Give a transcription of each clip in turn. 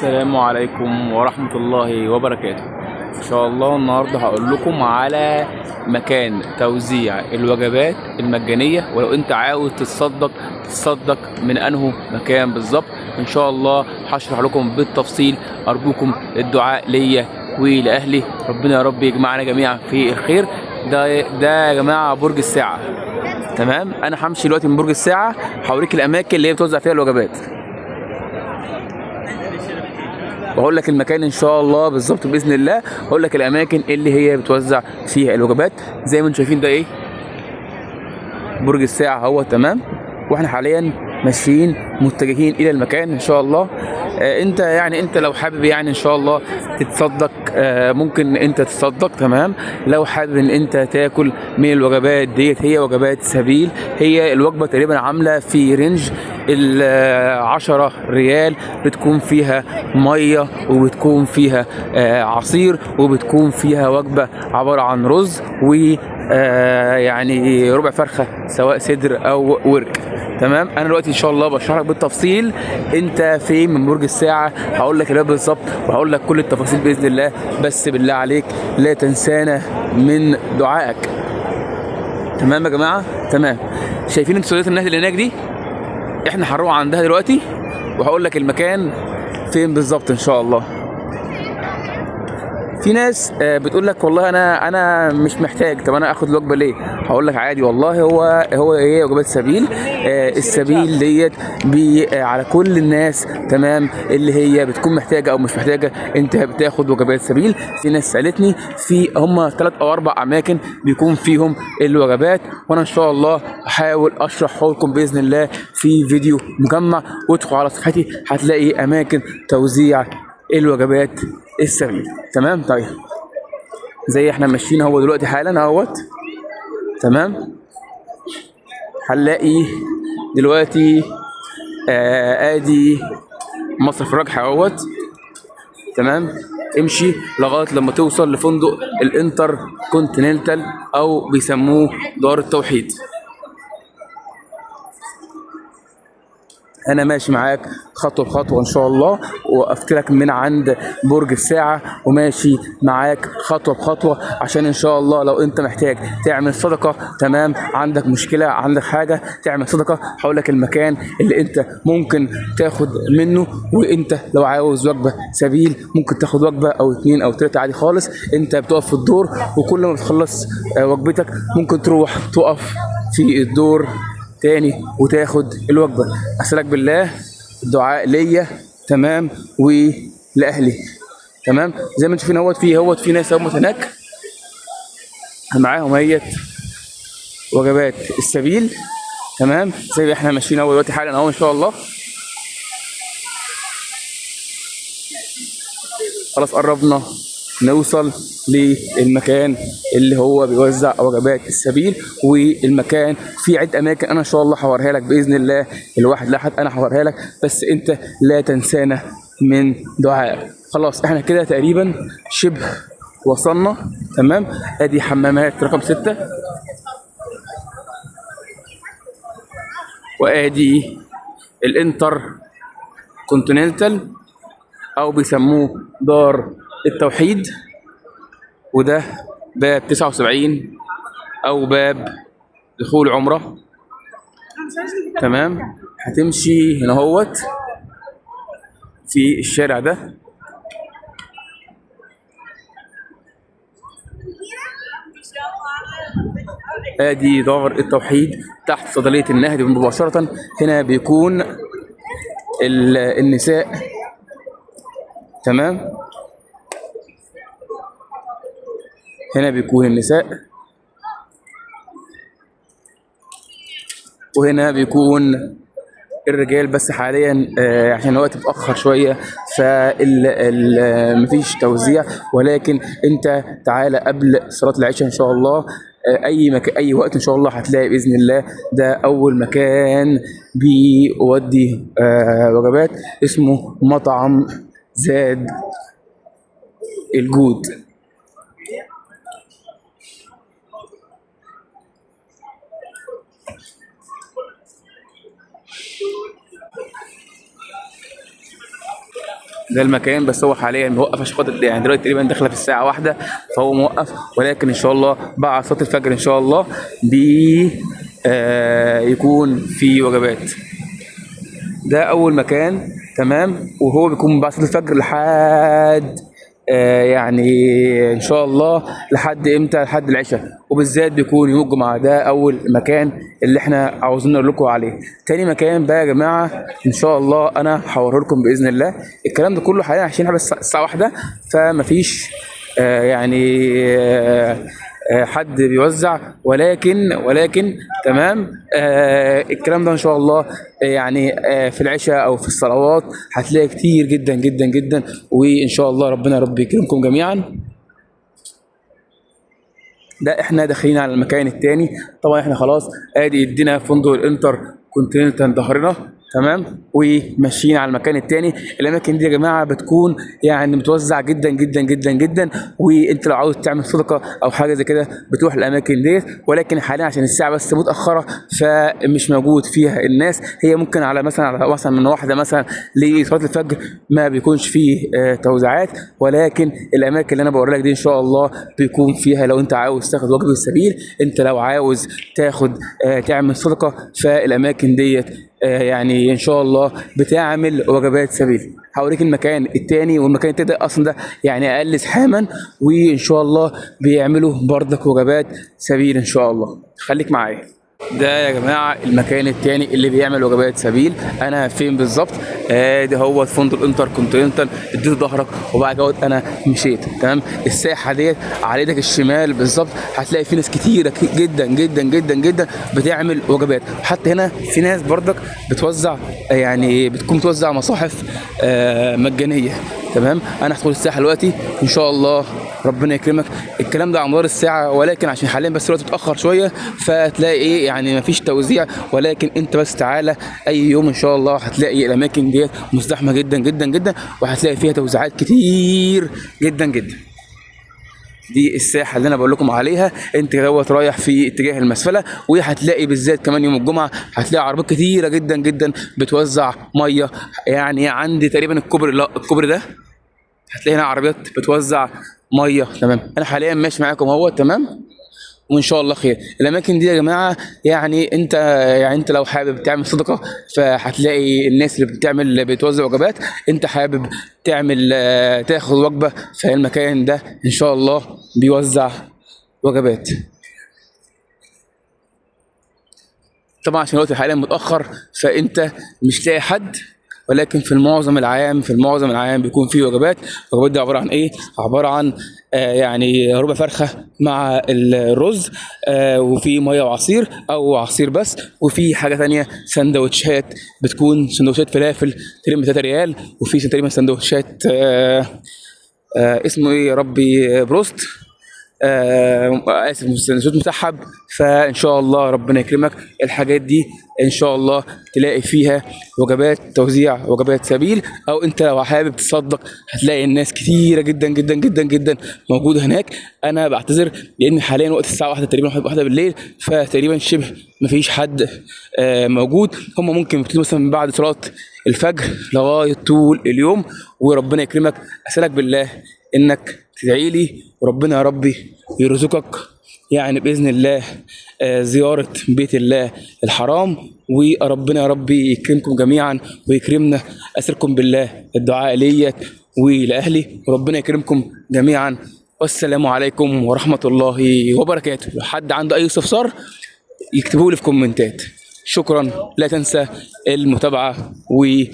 السلام عليكم ورحمة الله وبركاته. إن شاء الله النهاردة هقول لكم على مكان توزيع الوجبات المجانية، ولو أنت عاوز تتصدق تتصدق من أنه مكان بالظبط. إن شاء الله هشرح لكم بالتفصيل. أرجوكم الدعاء ليا ولأهلي، ربنا يا رب يجمعنا جميعا في الخير. ده يا جماعة برج الساعة، تمام؟ أنا همشي دلوقتي من برج الساعة، هوريك الأماكن اللي هي بتوزع فيها الوجبات، وهقول لك المكان ان شاء الله بالظبط باذن الله. هقول لك الاماكن اللي هي بتوزع فيها الوجبات. زي ما انتم شايفين ده ايه؟ برج الساعة اهو، تمام. واحنا حاليا ماشيين متجهين الى المكان ان شاء الله. انت يعني انت لو حابب يعني ان شاء الله تتصدق، ممكن انت تتصدق، تمام. لو حابب ان انت تاكل من الوجبات ديت، هي وجبات سبيل. هي الوجبة تقريبا عامله في range 10 ريال، بتكون فيها مية وبتكون فيها عصير، وبتكون فيها وجبة عبارة عن رز و يعني ربع فرخة سواء صدر او ورك، تمام. انا دلوقتي ان شاء الله بشرح لك بالتفصيل انت فين من برج الساعة، هقول لك الباب بالظبط وهقول لك كل التفاصيل باذن الله. بس بالله عليك لا تنسانا من دعائك، تمام يا جماعة؟ تمام. شايفين انتوا صيدلية النهد اللي هناك دي؟ احنا هنروح عندها دلوقتي وهقول لك المكان فين بالظبط ان شاء الله. في ناس بتقول لك والله انا مش محتاج، طب انا اخد الوجبة ليه؟ هقول لك عادي والله، هو ايه وجبات سبيل. السبيل ديت على كل الناس، تمام، اللي هي بتكون محتاجه او مش محتاجه، انت بتاخد وجبات سبيل. في ناس سالتني في هم 3 او 4 اماكن بيكون فيهم الوجبات، وانا ان شاء الله هحاول اشرحه لكم باذن الله في فيديو مجمع. وادخل على صفحتي هتلاقي اماكن توزيع الوجبات السبيل، تمام. طيب زي احنا ماشيين اهو دلوقتي حالا اهوت، تمام. هنلاقي دلوقتي ادي مصرف الرجح اهوت، تمام. امشي لغاية لما توصل لفندق الانتر كونتيننتال او بيسموه دار التوحيد. انا ماشي معاك خطوة بخطوة ان شاء الله، وقفت لك من عند برج الساعة وماشي معاك خطوة بخطوة، عشان ان شاء الله لو انت محتاج تعمل صدقه، تمام، عندك مشكلة، عندك حاجة تعمل صدقه، هقول لك المكان اللي انت ممكن تاخد منه. وانت لو عاوز وجبة سبيل ممكن تاخد وجبة او 2 او 3 عادي خالص. انت بتقف في الدور، وكل ما بتخلص وجبتك ممكن تروح تقف في الدور تاني وتاخد الوجبة. أسألك بالله الدعاء ليا، تمام، ولأهلي، تمام. زي ما انتم شايفين اهوت في ناس اهوت هناك معاهم اهيت وجبات السبيل، تمام. زي ما احنا ماشيين اهو دلوقتي حالا اهو ان شاء الله. خلاص قربنا نوصل للمكان اللي هو بيوزع وجبات السبيل. والمكان في عدة اماكن انا ان شاء الله هوريها لك باذن الله، الواحد لحد انا هوريها لك، بس انت لا تنسانا من دعائك. خلاص احنا كده تقريبا شبه وصلنا، تمام. ادي حمامات رقم 6، وادي الانتر كونتيننتال او بيسموه دار التوحيد، وده باب 79 او باب دخول عمرة، تمام. هتمشي هنا اهوت في الشارع ده، ادي دار التوحيد تحت صيدلية النهد مباشرة. هنا بيكون النساء، تمام. هنا بيكون النساء، وهنا بيكون الرجال، بس حاليا عشان الوقت متأخر شوية فمفيش توزيع. ولكن انت تعالى قبل صلاة العشاء ان شاء الله، اي وقت ان شاء الله هتلاقي باذن الله. ده اول مكان بيودي وجبات، اسمه مطعم زاد الجود. ده المكان، بس هو حاليا موقف عشان خاطر يعني دلوقتي تقريبا داخله في الساعة 1، فهو موقف، ولكن ان شاء الله بعد صلاة الفجر ان شاء الله بي يكون في وجبات. ده اول مكان، تمام، وهو بيكون بعد صلاة الفجر لحد يعني ان شاء الله لحد امتى؟ لحد العشاء، وبالذات بيكون يوم الجمعة. ده اول مكان اللي احنا عاوزين نقول لكم عليه. تاني مكان بقى يا جماعة ان شاء الله انا هوريه لكم باذن الله. الكلام ده كله حاليا عشان احنا بس الساعة 1، فمفيش يعني حد بيوزع، ولكن تمام، الكلام ده ان شاء الله يعني في العشاء او في الصلوات هتلاقي كتير جدا جدا جدا، وان شاء الله ربنا رب يكرمكم جميعا. ده احنا داخلين على المكان التاني. طبعا احنا خلاص ادي ادينا فندق الانتر كونتيننتال ظهرنا، تمام، وماشيين على المكان التاني. الاماكن دي يا جماعة بتكون يعني متوزعة جدا جدا جدا جدا، وانت لو عاوز تعمل صدقه او حاجة زي كده بتروح الاماكن ديت، ولكن حاليا عشان الساعة بس متاخرة فمش موجود فيها الناس. هي ممكن على مثلا على مثلا من 1 مثلا لصلاة الفجر ما بيكونش فيه توزيعات، ولكن الاماكن اللي انا بوري لك دي ان شاء الله بيكون فيها. لو انت عاوز تاخد وجبة السبيل، انت لو عاوز تاخد تعمل صدقه، فالاماكن ديت يعني ان شاء الله بتعمل وجبات سبيل. هوريك المكان التاني، والمكان التاني ده اصلا ده يعني اقل ازحاما، وان شاء الله بيعملوا برضك وجبات سبيل ان شاء الله. خليك معايا. ده يا جماعة المكان التاني اللي بيعمل وجبات سبيل. انا فين بالظبط؟ ده هو فندق انتر كونتيننتال، اديته ظهرك وبعد كده انا مشيت، تمام. الساحة ديت على ايدك الشمال بالظبط هتلاقي في ناس كتيرة جدا جدا جدا جدا بتعمل وجبات. حتى هنا في ناس برضك بتوزع، يعني بتكون بتوزع مصاحف مجانية، تمام. انا هدخل الساحة دلوقتي ان شاء الله ربنا يكرمك. الكلام ده على مدار الساعة، ولكن عشان حاليا بس الوقت متاخر شوية فتلاقي ايه يعني مفيش توزيع، ولكن انت بس تعالى اي يوم ان شاء الله هتلاقي الاماكن ديت مزدحمه جدا جدا جدا، وهتلاقي فيها توزيعات كتير جدا جدا. دي الساحة اللي انا بقول لكم عليها. انت دوت رايح في اتجاه المسفله، وهتلاقي بالذات كمان يوم الجمعة هتلاقي عربيات كتيرة جدا جدا بتوزع مية. يعني عندي تقريبا الكوبري، لا الكوبري ده هتلاقي هنا عربيات بتوزع مية، تمام. انا حاليا ماشي معاكم اهو، تمام، وان شاء الله خير. الاماكن دي يا جماعة يعني انت، يعني انت لو حابب تعمل صدقه فهتلاقي الناس اللي بتعمل بتوزع وجبات. انت حابب تعمل تاخد وجبة، فالمكان ده ان شاء الله بيوزع وجبات. طبعا عشان الوقت حاليا متاخر فانت مش لاقي حد، ولكن في المعظم العام، في المعظم العام بيكون فيه وجبات. الوجبات دي عبارة عن ايه؟ عبارة عن يعني ربع فرخة مع الرز، وفي مية وعصير او عصير بس، وفي حاجة تانية سندوتشات، بتكون سندوتشات فلافل تقريبا 3 ريال، وفي تقريبا سندوتشات اسمه ايه يا ربي، بروست، اسف، سندوتشات مسحب. فان شاء الله ربنا يكرمك. الحاجات دي ان شاء الله تلاقي فيها وجبات توزيع وجبات سبيل، او انت لو حابب تصدق هتلاقي الناس كتيرة جدا جدا جدا جدا موجودة هناك. انا بعتذر لان حاليا وقت الساعة 1 تقريبا، 1 بالليل، فتقريبا شبه مفيش حد موجود. هم ممكن يبتدوا مثلا من بعد صلاة الفجر لغاية طول اليوم. وربنا يكرمك. اسالك بالله انك تدعي لي، وربنا يا ربي يرزقك يعني باذن الله زيارة بيت الله الحرام، وربنا يا ربي يكرمكم جميعا ويكرمنا. اسالكم بالله الدعاء ليا ولاهلي، وربنا يكرمكم جميعا. والسلام عليكم ورحمة الله وبركاته. لو حد عنده اي استفسار يكتبوا لي في كومنتات. شكرا، لا تنسى المتابعة و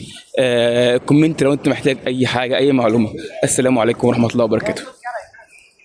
comment لو انت محتاج اي حاجة، اي معلومة. السلام عليكم ورحمة الله وبركاته.